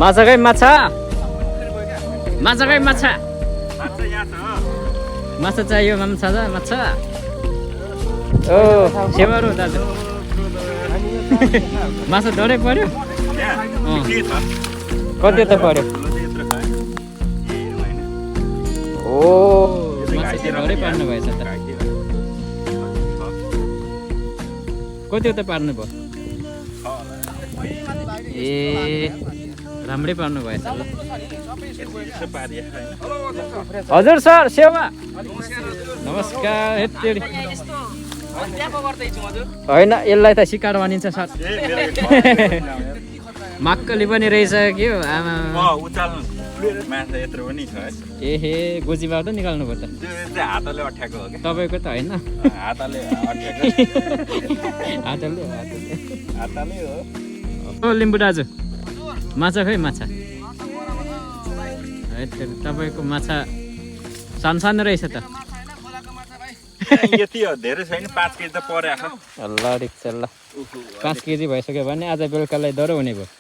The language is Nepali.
माछाकै माछा माछाकै माछा माछा चाहियो माछा ओ सेवारो दाजु माछा डरै पर्यो कति त पर्यो ओ माछा त डरै पार्नु भएछ त कति त पार्नु भयो ए राम्रै पार्नु भएछ ल हजुर सर सेवा नमस्कार होइन यसलाई त सिकार भनिन्छ सर मक्कली पनि रहिसक्यो आमा एहे गोजीबाट निकाल्नु पर्छ तपाईँको त होइन ओ लिम्बू दाजु माछा खै माछा तपाईँको माछा सानो रहेछ त यति हो धेरै छैन 5 केजी त पर्या छ ल ठिक छ ल 5 केजी भइसक्यो भने आज बेलुकालाई डह्रो हुने भयो